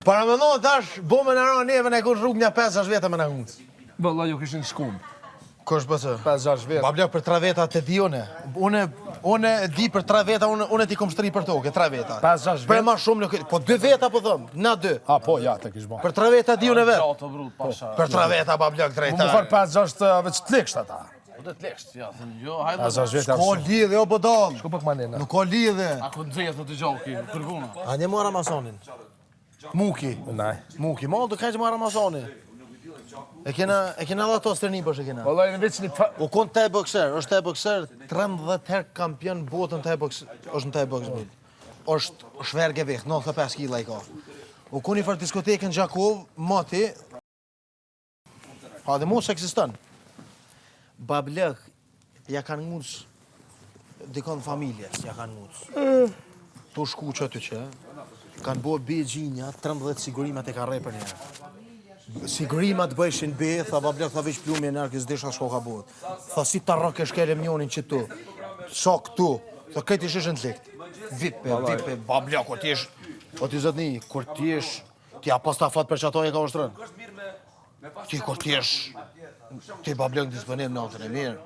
Para me thonë tash, bo me në ra neve në e kun rrugë një 5-6 veta me në ngucë. Valla ju kishin shkum. Kush bëse? 5-6 veta. Ba blok për 3 veta të di une. Une, une di për 3 veta, une, une ti kom shtri për tokë, 3 veta. 5-6 Për veta. ma shumë nuk, po 2 veta po thëm, na 2. A po, ja, të kish bo. Për 3 veta di une vetë. Gjatë, bro, pasha. Për 3 veta ba blok drejta. Më farë 5-6 veç të liksht ata. Po të lesht, ja, thënë, jo, hajde. 5-6 veta. Ka lidhje, o bodall. Shko pak manena. Nuk ka lidhje. A ku nxehet të gjoki, kërkuna. A një marr Amazonin? Muki. Naj. Muki, ma do kaq marr Amazonin. E kena, e kena dhe ato stërni për e kena. Valla në veç një fa... U kon Thai boxer, është Thai boxer, 13 herë kampion botën Thai box, është në Thai box bot. Është Schwergewicht, 95 kg i ka. U kon një farë diskotekë në Gjakov, mati, ha dhe mu s'ekziston. Bablek, ja kanë nguc dikon familjes, ja kanë nguc. Tu shku që aty që, kanë bo be gjinja, 13 sigurimat e ka rre për njerë. Sigurimat bëjshin be, tha bablek, tha veç plumi e nërkës, disha shko ka bëhet. Tha si ta rrok e shkelem njonin që tu, sa këtu, tha këtë ish ishën të likt. Vipe, vipe, bablek, o ti jesh, o ti zotni, kur ti jesh, ti a pas ta fat për që ato e ka ushtrën. Ti kur ti jesh, ti bablek në disponim natën e mirë.